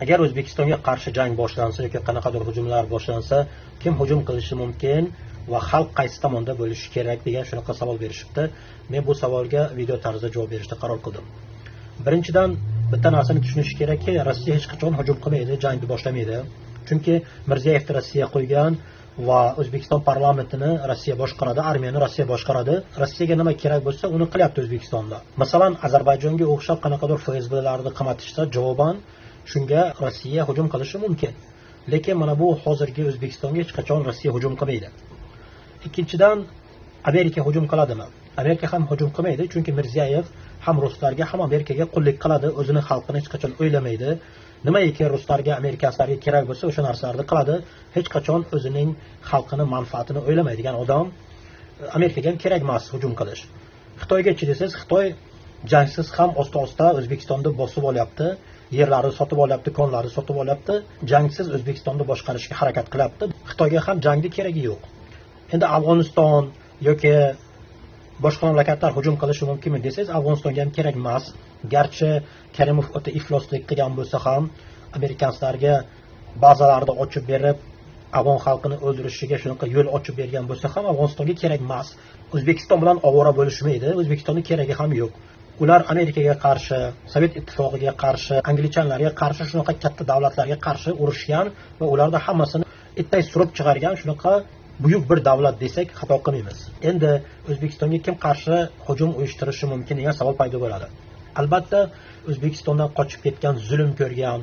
Agar O'zbekistonga qarshi jang boshlansa yoki qanaqadir hujumlar boshlansa, kim hujum qilishi mumkin va xalq qaysi tomonda bo'lishi kerak degan shunaqa savol berishibdi. Men bu savolga video tarzida javob berishga qaror qildim. Birinchidan, bitta narsani tushunish kerakki, Rossiya hech qachon hujum qilmaydi, jangni boshlamaydi. Chunki Mirziyoyevni Rossiya qo'ygan va O'zbekiston parlamentini Rossiya boshqaradi, armiyani Rossiya boshqaradi. Rossiyaga nima kerak bo'lsa, uni qilyapti O'zbekistonda. Masalan, Ozarbayjonga o'xshab qanaqadir FSBlarni qamatishsa, javoban shunga Rossiya hujum qilishi mumkin. Lekin mana bu hozirgi O'zbekistonga hech qachon Rossiya hujum qilmaydi. Ikkinchidan, Amerika hujum qiladimi? Amerika ham hujum qilmaydi, chunki Mirziyoyev ham ruslarga, ham Amerikaga qullik qiladi, o'zini xalqini hech qachon o'ylamaydi. Nimaiki ruslarga, amerikaliklarga kerak bo'lsa, o'sha narsalarni qiladi. Hech qachon o'zining xalqini manfaatini o'ylamaydigan odam. Amerikaga ham kerak emas hujum qilish. Xitoyga-chi desangiz, Xitoy jangsiz ham asta-asta O'zbekistonni bosib olyapti, yerlarni sotib olyapti, konlarni sotib olyapti, jangsiz O'zbekistonni boshqarishga harakat qilyapti. Xitoyga ham jangni keragi yo'q. Endi Afg'oniston yoki boshqa mamlakatlar hujum qilishi mumkinmi desangiz, Afg'onistonga ham kerak emas. Garchi Karimov o'ta ifloslik qilgan bo'lsa ham, amerikanslarga bazalarni ochib berib, afg'on xalqini o'ldirishiga shunaqa yo'l ochib bergan bo'lsa ham, Afg'onistonga kerak emas. O'zbekiston bilan ovora bo'lishmaydi, O'zbekistonning keragi ham yo'q. Ular Amerikaga qarshi, Sovet ittifoqiga qarshi, anglichanlarga qarshi, shunaqa katta davlatlarga qarshi urushgan va ularda hammasini itday surib chiqargan shunaqa buyuk bir davlat desak xato qilmaymiz. Endi O'zbekistonga kim qarshi hujum uyushtirishi mumkin degan savol paydo bo'ladi. Albatta, O'zbekistondan qochib ketgan, zulm ko'rgan,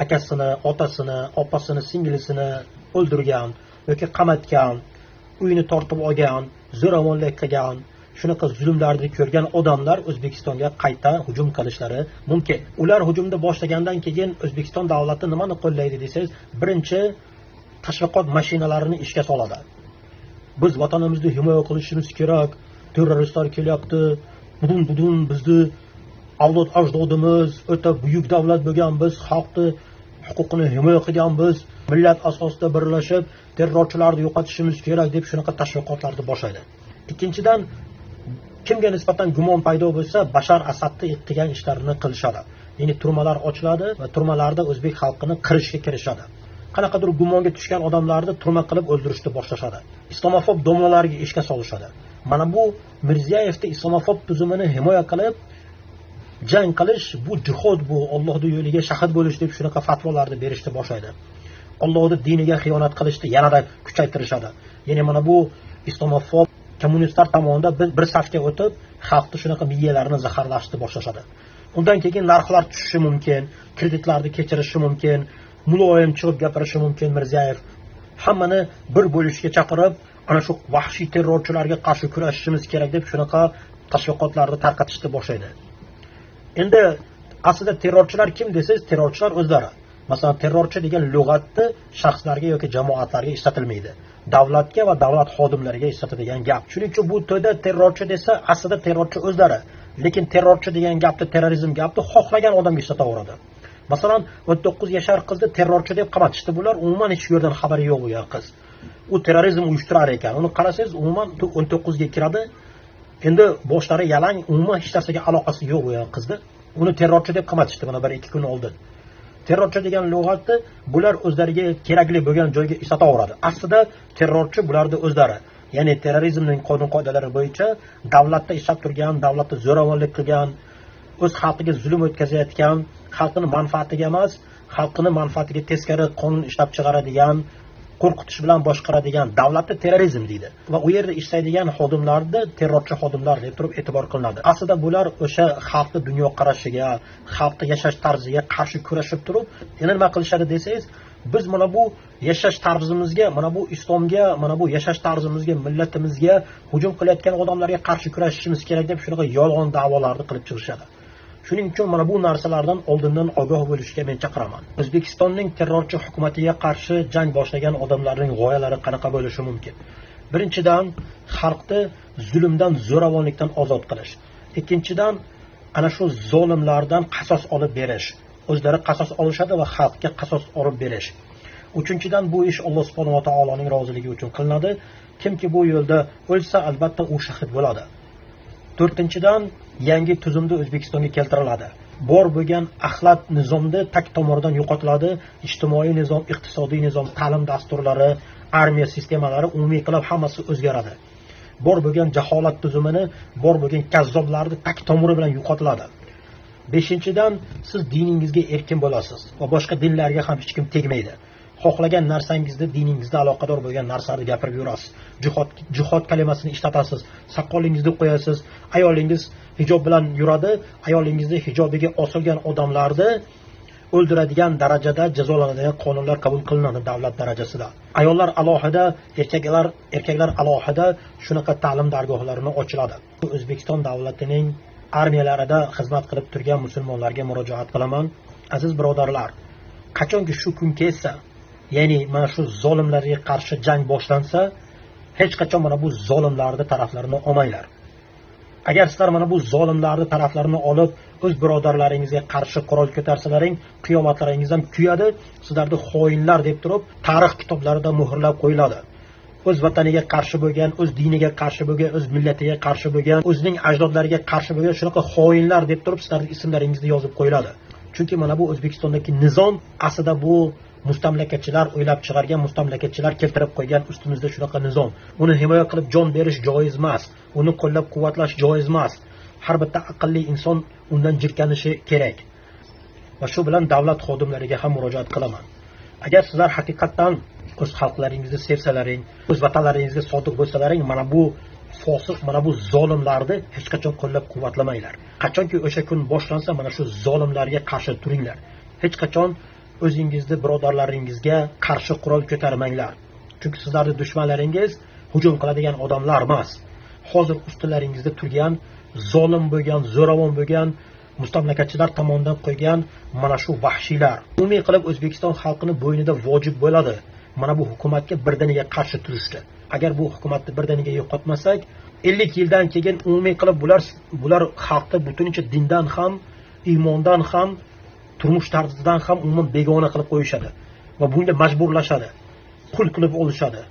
akasini, otasini, opasini, singlisini o'ldirgan yoki qamatgan, uyini tortib olgan, zo'ravonlik qilgan, shunaqa zulmlarni ko'rgan odamlar O'zbekistonga qayta hujum qilishlari mumkin. Ular hujumni boshlagandan keyin O'zbekiston davlati nimani qo'llaydi desangiz, birinchi tashviqot mashinalarini ishga soladi. Biz vatanimizni himoya qilishimiz kerak, terroristlar kelyapti, budun bizni avlod ajdodimiz o'ta buyuk davlat bo'lgan, biz xalqni huquqini himoya qilganmiz, millat asosida birlashib terrorchilarni yo'qotishimiz kerak deb shunaqa tashviqotlarni boshlaydi. Ikkinchidan, kimga nisbatan gumon paydo bo'lsa, Bashar Asadni qilgan ishlarini qilishadi. Ya'ni turmalar ochiladi va turmalarda o'zbek xalqini qirishga kirishadi. Qanaqadir gumonga tushgan odamlarni turma qilib o'ldirishni boshlashadi. Islamofob domlalarga ishga solishadi. Mana bu Mirziyoyevni islamofob tuzumini himoya qilib jang qilish, bu jihod, bu Allohning yo'liga shahid bo'lish deb shunaqa fatvolarni berishni boshlaydi. Allohning diniga xiyonat qilishni yanada kuchaytirishadi. Ya'ni mana bu islamofob kommunistlar tomonidan bir safga o'tib, xalqni shunaqa miyalarini zaharlashni boshlashadi. Undan keyin narxlar tushishi mumkin, kreditlarni kechirishi mumkin, muloyim chiqib gapirishi mumkin Mirziyoyev. Hammani bir bo'lishga chaqirib, ana shu vahshiy terrorchilarga qarshi kurashishimiz kerak deb shunaqa tashviqotlarni tarqatishni boshlaydi. Endi aslida terrorchilar kim desangiz, terrorchilar o'zlari. Masalan, terrorchi degan lug'atni shaxslarga yoki jamoatlarga ishlatilmaydi. Davlatga va davlat xodimlariga ishlatiladigan gap. Shuning uchun bu to'da terrorchi desa, aslida terrorchi o'zlari. Lekin terrorchi degan gapni, terrorizm gapni xohlagan odamga ishlataveradi. Masalan, 19 yashar qizni terrorchi deb qamatishdi bular, umuman hech yerdan xabari yo'q bo'lgan qiz. U terrorizm uyushtirar ekan. Uni qarasangiz, umuman 19 ga kiradi. Endi boshlari yalang, umuman hech narsaga aloqasi yo'q bo'lgan qizni. Uni terrorchi deb qamatishdi mana 1-2 kun oldin. Terrorchi degan lug'atni bular o'zlariga kerakli bo'lgan joyga ishlataveradi. Aslida terrorchi bularning o'zlari. Ya'ni terrorizmning qonun qoidalari bo'yicha davlatda ishlab turgan, davlatda zo'ravonlik qilgan, o'z xalqiga zulm o'tkazayotgan, xalqini manfaatiga emas, xalqini manfaatiga teskari qonun ishlab chiqaradigan, qo'rqitish bilan boshqaradigan davlatni terrorizm deydi. Va u yerda ishlaydigan xodimlarni terrorchi xodimlar deb turib e'tibor qilinadi. Aslida bular o'sha xalqni dunyoqarashiga, xalqni yashash tarziga qarshi kurashib turib, yana nima qilishadi desangiz, biz mana bu yashash tarzimizga, mana bu islomga, mana bu yashash tarzimizga, millatimizga hujum qilayotgan odamlarga qarshi kurashishimiz kerak deb shunaqa yolg'on da'volarni qilib chiqishadi. Shuning uchun mana bu narsalardan oldindan ogoh bo'lishga men chaqiraman. O'zbekistonning terrorchi hukumatiga qarshi jang boshlagan odamlarning g'oyalari qanaqa bo'lishi mumkin? Birinchidan, xalqni zulmdan, zo'ravonlikdan ozod qilish. Ikkinchidan, ana shu zolimlardan qasos olib berish. O'zlari qasos olishadi va xalqqa qasos olib berish. Uchinchidan, bu ish Alloh subhanahu va taoloning roziligi uchun qilinadi. Kimki bu yo'lda o'lsa, albatta u shahid bo'ladi. To'rtinchidan, yangi tuzumda O'zbekistonga keltiriladi. Bor bo'lgan axlat nizomda tak tomiridan yo'qotiladi. Ijtimoiy nizom, iqtisodiy nizom, ta'lim dasturlari, armiya sistemalari umumiy qilib hammasi o'zgaradi. Bor bo'lgan jaholat tuzumini, bor bo'lgan kazzoblarni tak tomiri bilan yo'qotiladi. Beshinchidan, siz diningizga erkin bo'lasiz va boshqa dinlarga ham hech kim tegmaydi. Xohlagan narsangizni, diningizda aloqador bo'lgan narsalarni gapirib yurasiz. Jihod kalimasini ishlatasiz, soqolingizni qo'yasiz, ayolingiz hijob bilan yuradi, ayolingizni hijobiga osilgan odamlarni o'ldiradigan darajada jazolanadigan qonunlar qabul qilinadi davlat darajasida. Ayollar alohida, erkaklar alohida shunaqa ta'lim dargohlarini ochiladi. O'zbekiston davlatining armiyalarida xizmat qilib turgan musulmonlarga murojaat qilaman. Aziz birodarlar, qachonki shu kun kelsa, ya'ni mana shu zolimlarga qarshi jang boshlansa, hech qachon mana bu zolimlarning taraflarini olmanglar. Agar sizlar mana bu zolimlarning taraflarini olib, o'z birodarlaringizga qarshi qurol ko'tarsalaring, qiyomatlaringiz ham kuyadi, sizlarni xoinlar deb turib, tarix kitoblarida muhrlab qo'yiladi. O'z vataniga qarshi bo'lgan, o'z diniga qarshi bo'lgan, o'z millatiga qarshi bo'lgan, o'zining ajdodlariga qarshi bo'lgan shunaqa xoinlar deb turib sizlarning ismlaringizni yozib qo'yiladi. Chunki mana bu O'zbekistondagi nizom aslida bu mustamlakachilar o'ylab chiqargan, mustamlakachilar keltirib qo'ygan ustimizda shunaqa nizom. Uni himoya qilib jon berish joiz emas, uni qo'llab-quvvatlash joiz emas. Har bitta aqlli inson undan jirkanishi kerak. Va shu bilan davlat xodimlariga ham murojaat qilaman. Agar sizlar haqiqatdan o'z xalqlaringizni sevsalaring, o'z vatanlaringizga sodiq bo'lsalaring, mana bu fosiq, mana bu zolimlarni hech qachon qo'llab-quvvatlamanglar. Qachonki o'sha kun boshlansa, mana shu zolimlarga qarshi turinglar. Hech qachon o'zingizni birodarlaringizga qarshi qurol ko'tarmanglar. Chunki sizlarning dushmanlaringiz hujum qiladigan odamlar emas. Hozir ustilaringizda turgan zolim bo'lgan, zo'ravon bo'lgan mustamlakachilar tomonidan qo'ygan mana shu vahshiylar. Umumiy qilib O'zbekiston xalqini bo'ynida vojib bo'ladi mana bu hukumatga birdaniga qarshi turishdi. Agar bu hukumatni birdaniga yo'qotmasak, 50 yildan keyin umumiy qilib bular xalqni butuncha dindan ham, iymondan ham, turmush tarzidan ham umuman begona qilib qo'yishadi va bunga majburlashadi. Qul qilib olishadi.